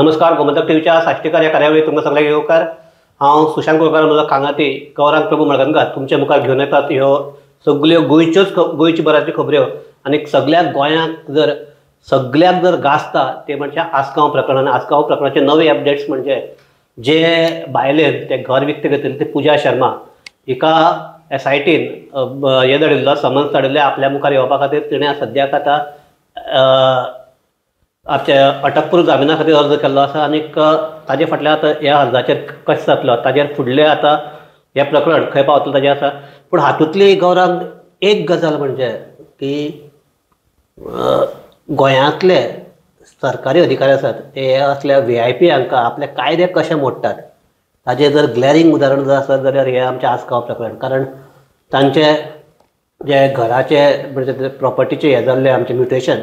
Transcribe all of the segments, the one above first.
नमस्कार, गोमंतक टीव्हीच्या साश्टीकार ह्या कार्यावळीत तुमकां सगळ्यांक येवकार. हांव सुशांत गोवेकार, म्हजो खांगाती गौरांग प्रभू मळगणकार तुमच्या मुखार घेवन येतात ह्यो सगल्यो गोंयच्योच गोंयची बऱ्याच्यो खबऱ्यो आनी सगळ्या गोंयांक जर सगळ्याक जर गाजता ते म्हणजे आसगांव प्रकरण. आसगांव प्रकरणाचे नवे अपडेट्स म्हणजे जे बायलेन ते घर विकतें घेतिल्लें ते पुजा शर्मा हिका एसआयटीन हे धाडिल्लो, समन्स धाडिल्लें आपल्या मुखार येवपा खातीर. तिणें सद्याक आतां आमच्या अटकपूर्व जामिना खातीर अर्ज केल्लो आसा आनीक ताजे फाटल्यान आतां ह्या अर्जाचेर कशें जातलो, ताजेर फुडलें आतां हें प्रकरण खंय पावतलें ताजेर आसा. पूण हातूंतली गौरांग एक गजाल म्हणजे की गोंयांतले सरकारी अधिकारी आसात ते असल्या व्हीआयपी हांकां आपले कायदे कशे मोडटात ताजें जर ग्लॅरींग उदाहरण जर आसत जाल्यार हें आमचें आसगांव प्रकरण. कारण तांचे जे घराचे म्हणजे प्रॉपर्टीचें हें जाल्लें आमचें म्युटेशन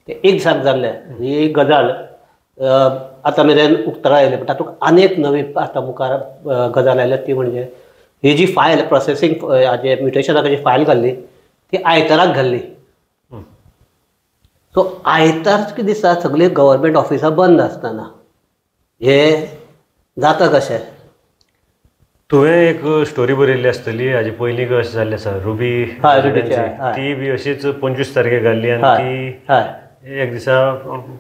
ते एक दिसाक जाल्लें, ही गजाल आतां मेरेन उक्तडार आयली. पूण तातूंत आनी एक नवी आतां मुखार गजाल आयल्या ती म्हणजे ही जी फायल प्रोसेसींग हाजे म्युटेशनाक जी फायल घाल्ली ती आयताराक घाल्ली. सो आयतार दिसा सगळीं गव्हर्मेंट ऑफिसां बंद आसतना हे जाता कशें? तुवें एक स्टोरी बरयल्ली आसतली हाजे पयलीं अशें जाल्लें आसा, रुबी, ती बी अशीच 25 तारखेक घाल्ली आनी ती एक दिसा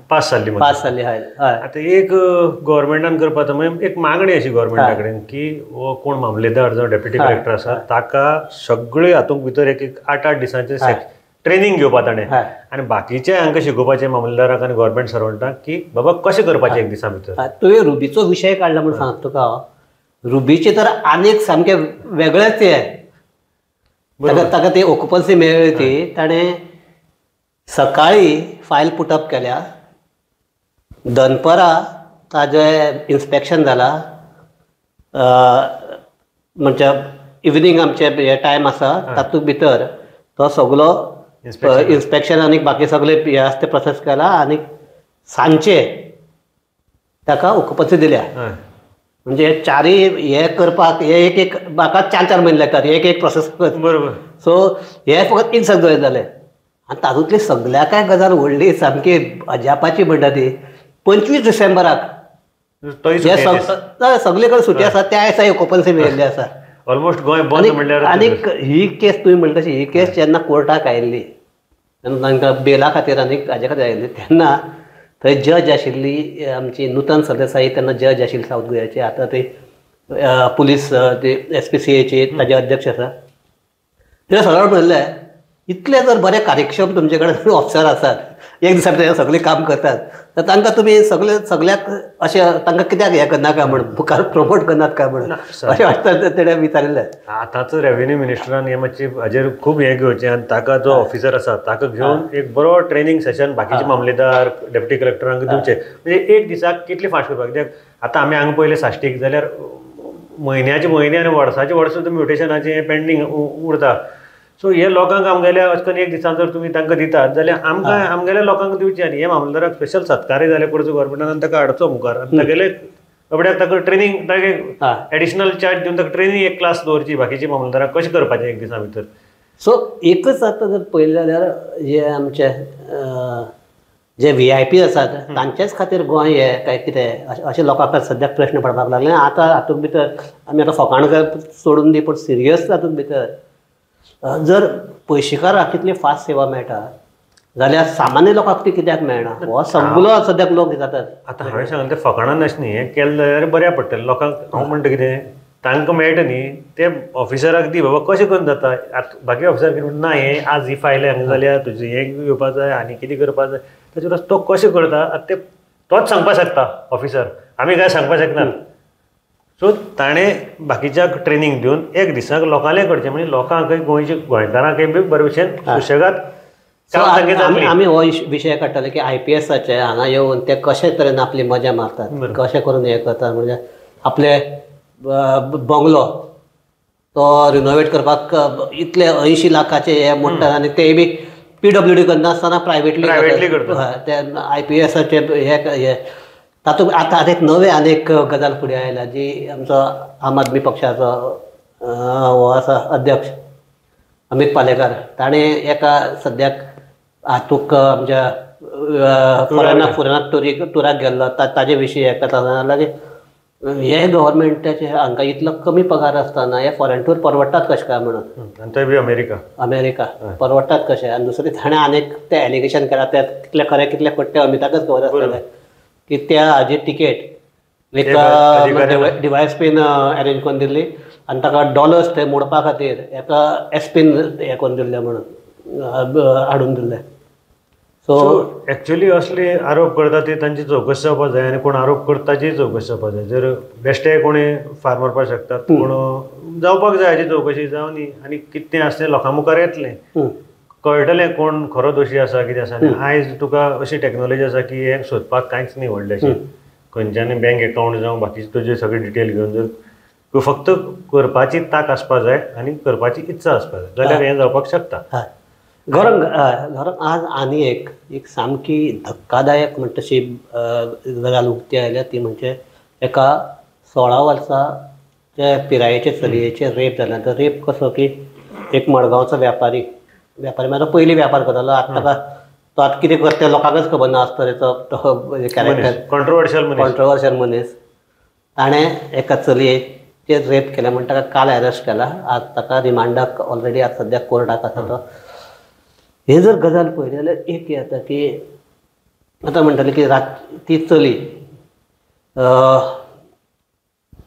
पास जाल्ली. पास जाल्ली. हय. आतां एक गव्हर्मेंटान करपाक म्हणजे एक मागणी अशी गव्हर्मेंटा कडेन की हो कोण मामलेदार जावं डेप्युटी कलेक्टर आसा ताका सगळे हातूंत भितर एक एक 8-8 दिसांचे ट्रेनींग घेवपा ताणें आनी बाकीचे हांकां शिकोवपाचें मामलेदाराक आनी गव्हर्मेंट सर्वंटाक की बाबा कशें करपाचें एक दिसा भितर. तुवें रुबीचो विशय काडला म्हूण सांगता तुका, रुबीचे तर आनीक सामकें वेगळेच हें ताका ती ऑक्युपन्सी मेळ्ळी ती ताणें सकाळी फायल पुटअप केल्या, दनपरां ताजें इन्स्पेक्शन जालां, म्हणजे इवनींग आमचें हे टायम आसा तातूंत भितर तो सगलो इन्स्पेक्शन आनी बाकी सगळे हे आसा ते प्रोसेस केला आनी सांजचे ताका ऑक्युपन्सी दिल्या. म्हणजे हे चारय हे करपाक हे एक एक म्हाका 4-4 म्हयने लागतात एक एक प्रोसेस. बरोबर. सो हे फकत एक सगळें जालें आनी तातूंतली सगळ्या गजाल व्हडली सामकी अजापाची म्हणटा ती 25 डिसेंबराक सगळे कडेन सुटी आसा त्या दिसा ऑक्युपन्सी मेळिल्ली आसा. ऑलमोस्ट गोंय बंद म्हणल्यार. आनीक ही केस तुवें म्हणटा तशी ही केस जेन्ना कोर्टाक आयिल्ली तेन्ना तांकां बेला खातीर आनी हाजे खातीर आयिल्ली तेन्ना थंय जज आशिल्ली आमची नूतन सरदेसाई, तेन्ना जज आशिल्ली सावथ गोंयाची, आतां ती पुलीस ती SPCAची ताजे अध्यक्ष आसा. तिणें सरळ म्हणलें इतले जर बरे कार्यक्षम तुमचे कडेन ऑफिसर आसात एक दिसा भितर सगळें काम करतात तर तांकां तुमी सगळे सगळ्याक अशें तांकां कित्याक हें करनाका म्हण मुखार प्रमोट करनात काय म्हण अशें वाटता तेणें विचारिल्लें. आतांचो रेवेन्यू मिनिस्टरान हें मातशें हाजेर खूब हें घेवचें आनी ताका जो ऑफिसर आसा ताका घेवन एक बरो ट्रेनींग सेशन बाकीचे मामलेदार डेप्युटी कलेक्टरांक दिवचें. म्हणजे एक दिसाक कितले फास्ट करपाक, कित्याक आतां आमी हांगा पयलें साश्टीक जाल्यार म्हयन्याचे म्हयने आनी वर्साचे वर्स सुद्दां म्युटेशनाचें पेंडींग उरता. सो हे लोकांक आमगेल्या अशें करून एक दिसान जर तुमी तांकां दितात जाल्यार आमकां आमगेल्या लोकांक दिवचें आनी हे मामलेदाराक स्पेशल सत्कारय जाल्यार करचो गव्हर्मेंटान आनी ताका हाडचो मुखार आनी तागेले बाबड्याक ताका ट्रेनींग ताका एडिशनल चार्ज दिवन ताका ट्रेनींग एक क्लास दवरची बाकीचे मामलेदाराक कशें करपाचें एक दिसा भितर. सो एकच आतां जर पळयलें जाल्यार जे आमचे जे व्हीआयपी आसात तांचेच खातीर गोंय हें काय कितें अशें लोकांक सद्याक प्रश्न पडपाक लागले. आतां हातूंत भितर आमी आतां फकाणां सोडून दी पूण सिरियस तातूंत भितर जर पयशेकाराक कितली फास्ट सेवा मेळटा जाल्यार सामान्य लोकांक ती कित्याक मेळना हो सगलो सद्याक लोक जातात. आतां हांवें सांगलें तें फकाणां अशें न्ही, हें केलें जाल्यार बऱ्याक पडटलें लोकांक. हांव म्हणटा कितें तांकां मेळटा न्ही ते ऑफिसराक दी बाबा कशें करून जाता. आतां बाकी ऑफिसर कितें म्हणटा ना हें आज ही फायल हांगा जाल्या तुजें हें घेवपा जाय आनी कितें करपा जाय ताचे परस तो कशें करता आतां ते तोच सांगपाक शकता ऑफिसर, आमी कांय सांगपाक शकना. सो ताणें बाकीच्याक ट्रेनींग दिवन एक दिसाक लोकांलें करचें म्हणजे लोकांकय गोंयचे गोंयकारांकय बी बरे भशेन सुशेगाद. आमी हो विशय काडटाले की IPSाचे हांगा येवन ते कशे तरेन आपली मजा मारतात, कशें करून हें करतात. म्हणजे आपले बंगलो तो रिनोवेट करपाक इतले 80 लाखाचे हे मोडटात आनी ते बी PWD करनासतना प्रायवेटली करतात. ते IPSाचे हे तातूंत आतां एक नवे आनी एक गजाल फुडें आयल्या जी आमचो आम आदमी पक्षाचो हो आसा अध्यक्ष अमीत पालेकार ताणें एका सद्याक हातूंत आमच्या फॉरेनाक टुराक गेल्लो ताजे विशीं हें करता जाल्यार हे गव्हर्मेंटाचे हांकां इतलो कमी पगार आसतना हे फॉरेन टूर परवडटात कशें काय म्हणून, आनी थंय बी अमेरिका अमेरिका परवडटात कशें. आनी दुसरें ताणें आनीक तें एलिगेशन केलां तें कितलें खरें कितलें खोटें अमिताकच खबर आसतलें की त्या हाजी टिकेट एक डिवायस पीन अरेंज करून दिल्ली आनी ताका डॉलर्स थंय मोडपा खातीर एका एसपीन हें करून दिल्लें म्हणून हाडून दिल्लें. सो एक्चुअली असले आरोप करता ते तांची चवकशी जावपाक जाय आनी कोण आरोप करता ताची चवकशी जावपाक जाय. जर बेश्टे कोणी फार मारपाक शकतात पूण जावपाक जाय हाची चवकशी जावं न्ही आनी कितें आसा तें लोकां मुखार येतलें, कळटलें कोण खरो दोशी आसा कितें आसा. आनी आयज तुका अशी टॅक्नोलॉजी आसा की हें सोदपाक कांयच न्ही व्हडलेंशें, खंयच्यानूय बँक एकावंट जावं बाकीचे तुजे सगळे डिटेल घेवन जर तूं फक्त करपाची तांक आसपाक जाय आनी करपाची इत्सा आसपाक जाय जाल्यार हें जावपाक शकता. गौरंग आज आनी एक एक सामकी धक्कादायक म्हणटा तशी गजाल उक्ती आयल्या ती म्हणजे एका 16 वर्साच्या पिरायेचे चलयेचेर रेप जाल्या. तर रेप कसो की एक मडगांवचो व्यापारी म्हळ्यार पयलीं व्यापार करतालो, आतां ताका तो आतां कितें करता तें लोकांकच खबर ना आसता तेचो तो कॅरेक्टर, कॉन्ट्रोवर्शियल मनीस. ताणें एका चलयेचेर रेप केलें म्हण ताका काल अरेस्ट केला, आज ताका रिमांडाक ऑलरेडी आज सद्याक कोर्टाक आसा तो. हे जर गजाल पळयली जाल्यार एक येता की आतां म्हणटाले की रात ती चली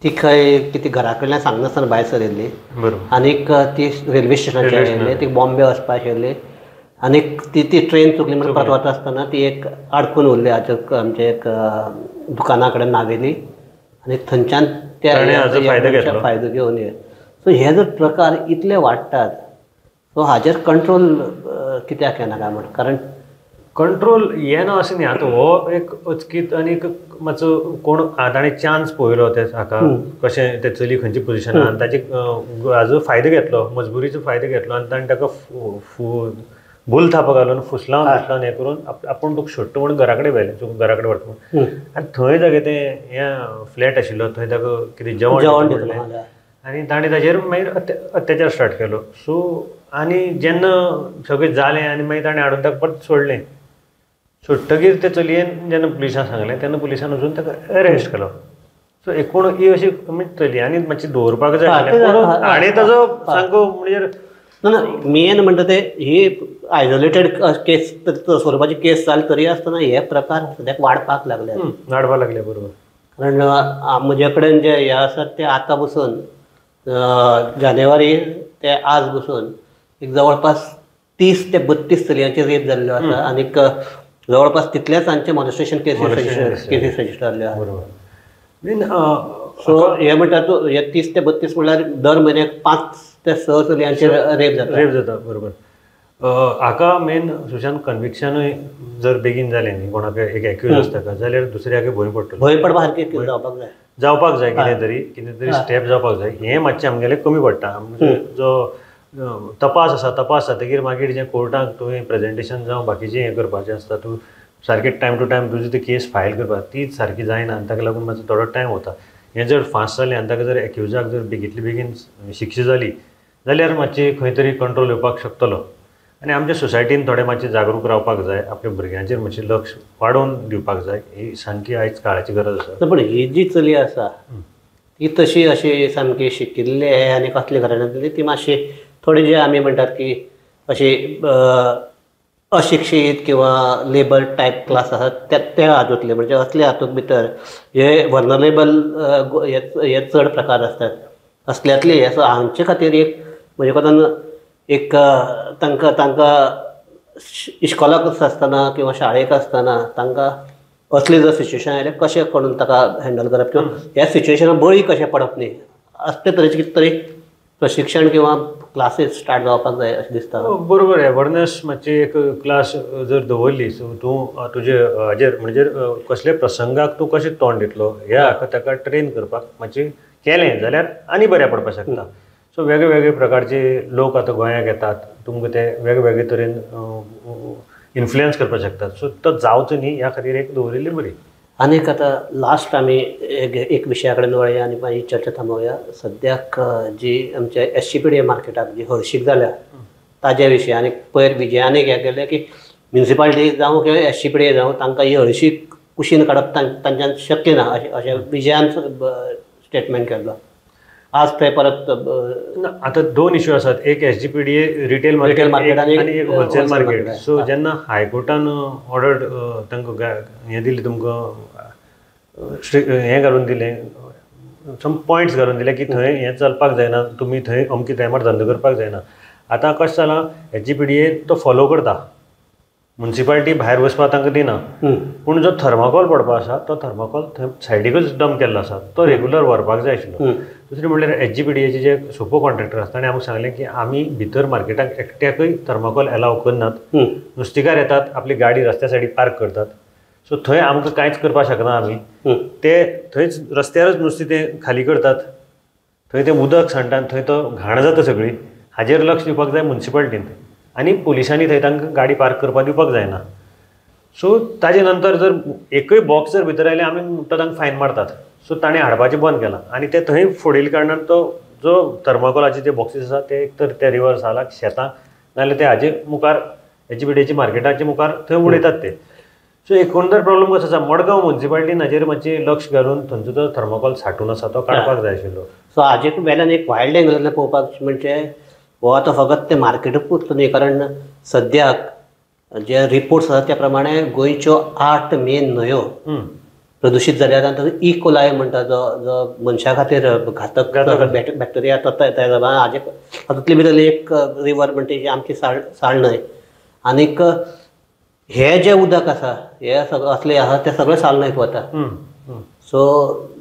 ती खंय कितें घरा कडल्यान सांगनासतना भायर सरिल्ली आनीक ती रेल्वे स्टेशनाचेर आयिल्ली, ती बॉम्बे वचपाक आशिल्ली आनीक ती ती ट्रेन चुकली म्हणून परत वता आसतना ती एक आडकून उरली हाचे आमचे एक दुकाना कडेन नावेली आनी थंयच्यान त्या फायदो घेवन ये. सो हे जर प्रकार इतले वाडटात सो हाजेर कंट्रोल कित्याक येना काय म्हण, कारण कंट्रोल येना अशें न्ही. आतां हो एक अचकीत आनी एक मातसो कोण ताणें चान्स पळयलो ते हाका कशें ते चली खंयची पोजिशनान आनी ताचे हाजो फायदो घेतलो, मजबुरीचो फायदो घेतलो आनी ताणें ताका भूल थापा घालून फुसलावन फुसलावन हें करून आपूण तुका सोडटा म्हणून घरा कडेन व्हेलें, तुका घरा कडेन व्हरता म्हणून. आनी थंय जागे तें हें फ्लॅट आशिल्लो थंय ताका कितें जेवण दिलें आनी ताणें ताजेर मागीर अत्याचार स्टार्ट केलो. सो आनी जेन्ना सगळें जालें आनी मागीर ताणें हाडून ताका परत सोडलें, सोडटकीर ते चलयेन जेन्ना पुलिसांक सांगलें तेन्ना पुलिसान वचून ताका अरेस्ट केलो. सो एकूण ही अशी चलयांनी मातशी दवरपाक जाय आनी ताजो सामको म्हणजे ना मेन म्हणटा ते ही आयसोलेटेड केस स्वरुपाची केस जाली तरी आसतना हे प्रकार सद्याक वाडपाक लागले, वाडपाक लागले. बरोबर, कारण म्हजे कडेन जे हे आसात ते आतां बसून जानेवारी ते आज बसून एक जवळपास 30 ते 32 चलयांचे रेप जाल्ल्यो आसा आनीक जवळपास तितलेच तांचे मॉलेस्टेशन केसीस रजिस्टर जाल्ल्यो आसा. बरोबर. सो हे म्हणटा तूं हे 30 ते 32 म्हणल्यार दर म्हयन्याक 5 ते 6 चलयांचेर रेप जाता, रेप जाता. बरोबर. हाका मेन सुशांत कन्विक्शनूय जर बेगीन जालें न्ही कोणाक एक एक्यूज आसता ताका जाल्यार दुसऱ्याक भंय पडटलो, भंय पडपा सारकें जावपाक जाय, जावपाक जाय कितें तरी कितें तरी स्टेप जावपाक जाय. हें मातशें आमगेलें कमी पडटा. जो तपास आसा तपास जातकीर मागीर जें कोर्टाक तुवें प्रेजेंटेशन जावं बाकीचें हें करपाचें आसता, तूं सारकें टायम टू टायम तुजी ती केस फायल करपाक ती सारकी जायना आनी ताका लागून मातसो थोडो टायम वता. हें जर फास्ट जालें आनी ताका जर एक्युजाक जर बेगींतली बेगीन शिक्षा जाली जाल्यार मातशी खंय तरी कंट्रोल येवपाक शकतलो. आनी आमच्या सोसायटीन थोडें मातशें जागरूक रावपाक जाय, आपल्या भुरग्यांचेर मातशें लक्ष वाडोवन दिवपाक जाय, ही सामकी आयज काळाची गरज आसा. पूण ही जी चली आसा ती तशी अशी सामकी शिकिल्ली आनी कसले घराण्यांतली ती मातशी थोडी जे आमी म्हणटात की अशी अशिक्षीत किंवा लेबर टायप क्लास आसा त्या हातूंतले म्हणजे असले हातूंत भितर हे वर्नरेबल हे चड प्रकार आसतात असल्यांतली. सो हांचे खातीर एक म्हजे कोतान एक तांकां तांकां इश्कोलाक आसतना किंवा शाळेक आसतना तांकां असले जर सिच्युएशन आयलें कशें करून ताका हँडल करप किंवा ह्या सिच्युएशनाक बळी कशें पडप न्ही असले तरेचें कितें तरी प्रशिक्षण किंवा क्लासीस स्टार्ट जावपाक जाय अशें दिसता. बरोबर, अवेरनेस मातशी एक क्लास जर दवरली सो तूं तुजे हाजेर म्हणजे कसले प्रसंगाक तूं कशें तोंड दितलो ह्या हाका ताका ट्रेन करपाक मातशें केलें जाल्यार आनी बऱ्या पडपाक शकता. सो वेगळे वेगळे प्रकारचे लोक आतां गोंयाक येतात, तुमकां ते वेगळे वेगळे तरेन इन्फ्लुयन्स करपाक शकतात. सो तो जावचो न्ही ह्या खातीर एक दवरिल्ली बरी. आनीक आतां लास्ट आमी एक विशया कडेन वळया आनी मागीर चर्चा थांबोवया. सद्याक जी आमच्या SCPDA मार्केटाक जी हळशीक जाल्या ताजे विशीं आनी पयर विजयान हें केलें की म्युनिसिपालिटी जावं किंवा एस जी पी डी जावं तांकां ही हळशीक कुशीन काडप तांच्यान शक्य ना अशें अशें विजयान स्टेटमेंट केल्लो. आज थंय परत आतां दोन इश्यू आसात, एक S G P D A retail market आनी एक होलसेल मार्केट. सो जेन्ना हायकोर्टान ऑर्डर तांकां हें दिलें, तुमकां हें घालून दिलें, सम पॉयंट्स घालून दिले की थंय हें चलपाक जायना, तुमी थंय अमके टायमार धंदो करपाक जायना. आतां कशें जालां, S G P D A तो फॉलो करता, म्युनिसिपालिटी भायर वचपाक तांकां दिना, पूण जो थर्माकोल पडपा आसा तो थर्माकोल थंय सायडीकूच डंप केल्लो आसा, तो रेगुलर व्हरपाक जाय आशिल्लो. दुसरें म्हणल्यार एस जी पी डी एचे जे सोपो कॉन्ट्रॅक्टर आसा ताणें आमकां सांगलें की आमी भितर मार्केटाक एकट्याकूय थर्माकोल एलाव करनात, नुस्तेकार येतात आपली गाडी रस्त्या सायडीक पार्क करतात, सो थंय आमकां कांयच करपाक शकना आमी, ते थंयच रस्त्यारच नुस्तें तें खाली करतात, थंय तें उदक सांडटा, थंय तो घाण जाता सगळी. हाजेर लक्ष दिवपाक जाय म्युनिसिपालिटीन आनी पुलिसांनी थंय तांकां गाडी पार्क करपाक दिवपाक जायना. सो ताजे नंतर जर एकूय बॉक्स जर भितर आयलें आमी म्हणटा तांकां फायन मारतात. सो ताणें हाडपाचें बंद केलां आनी ते थंय फोडिल्ले कारणान तो जो थर्माकोलाचे जे बॉक्सीस आसा ते एक तर ते रिवर सालाक शेतां नाजाल्यार ते हाजे मुखार एच बी डीचे मार्केटाचे मुखार थंय उडयतात ते. सो एकंदर प्रॉब्लम कसो आसा, मडगांव म्युनिसिपालिटीन हाजेर मातशें लक्ष घालून थंयचो जो थर्माकोल सांठून आसा तो काडपाक जाय आशिल्लो. सो हाजे वेल्यान एक वायल्ड एंगलांतल्यान पळोवपाक म्हणजे हो आतां फकत तें मार्केटूच पुरतो न्ही, कारण सद्याक जे रिपोर्ट्स आसात त्या प्रमाणे गोंयच्यो 8 मेन न्हंयो प्रदुशीत जाल्यात आनी तातूंत ई कोलाय म्हणटा जो जो मनशा खातीर घातक बॅक्टेरिया तो तयार जाला. हाजे तातूंतली भितर एक रिवर म्हणटा ती आमची साळ साळ न्हंय, आनीक हे जे उदक आसा हे सगळें असलें आसा तें सगळें साल न्हंयक वता. सो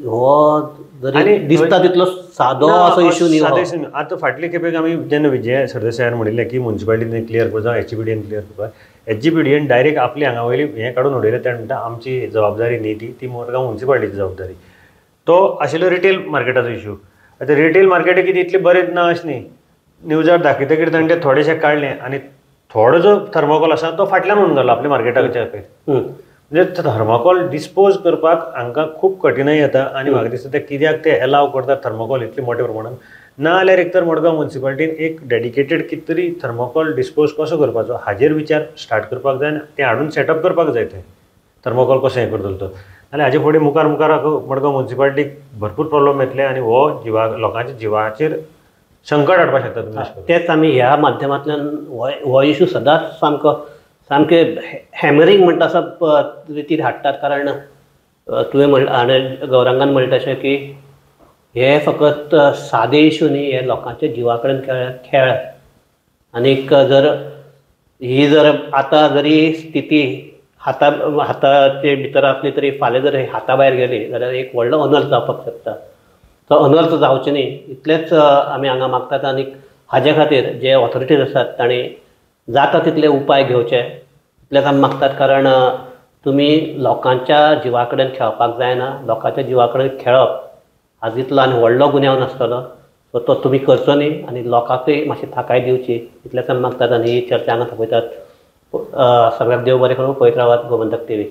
हो जरी दिसता तितलो सादो असो इशू न्ही. आतां फाटले खेपेक आमी जेन्ना विजय सरदेसायान म्हणिल्लें की म्युनिसिपालिटीन क्लियर करता, एच जी पी डीन क्लियर करता, एच जी पी डीन डायरेक्ट आपली हांगा वयली हें काडून उडयलें. ते म्हणटा आमची जबाबदारी न्ही ती, ती मडगांव म्युनिसिपालिटीची जबाबदारी. तो आशिल्लो रिटेल मार्केटाचो इशू. आतां रिटेल मार्केट कितें इतलें बरें ना अशें न्ही, न्यूजार दाखयतकीर ताणें तें थोडेशें काडलें आनी थोडो जो थर्माकोल आसा तो फाटल्यान म्हणून घालो आपल्या मार्केटाच्या खातीर. म्हणजे थर्माकोल डिस्पोज करपाक हांकां खूब कठीणाय येता आनी म्हाका दिसता ते कित्याक ते एलाव करतात थर्माकोल इतले मोठ्या प्रमाणान. ना जाल्यार एक तर मडगांव म्युनिसिपालिटीन एक डेडिकेटेड कितें तरी थर्माकोल डिस्पोज कसो करपाचो हाजेर विचार स्टार्ट करपाक जाय आनी तें हाडून सेटअप करपाक जाय थंय थर्माकोल कसो हें करतलो तो. आनी हाजे फुडें मुखार मुखार मडगांव म्युनिसिपालिटीक भरपूर प्रॉब्लम येतले आनी हो जिवा लोकांच्या जिवाचेर संकट हाडपाक शकता तुमी. तेच आमी ह्या माध्यमांतल्यान हो इशू सदांच सामको सामकें हॅमरींग म्हणटा असो रितीर हाडटात, कारण तुवें म्हणलें आनी गौरांगान म्हणलें तशें की हे फकत सादे इशू न्ही, हे लोकांच्या जिवा कडेन खेळ. आनीक जर ही जर आतां जरी स्थिती हाता हाताचे भितर आसली तरी फाल्यां जर हाता भायर गेली जाल्यार एक व्हडलो अनर्थ जावपाक शकता. तो अनर्थ जावचो न्ही इतलेंच आमी हांगा मागतात. आनी हाजे खातीर जे ऑथॉरिटीज आसात तांणी जाता तितले उपाय घेवचे इतलेच आमी मागतात, कारण तुमी लोकांच्या जिवा कडेन खेळपाक जायना. लोकांच्या जिवा कडेन खेळप आज इतलो आनी व्हडलो गुन्यांव नासतलो, सो तो तुमी करचो न्ही आनी लोकांकूय मातशी थाकाय दिवची इतलेच आमी मागतात. आनी ही चर्चा हांगा थांबयतात. सगळ्यांक देव बरें करूं. पळयत रावात गोमंतक टीव्ही.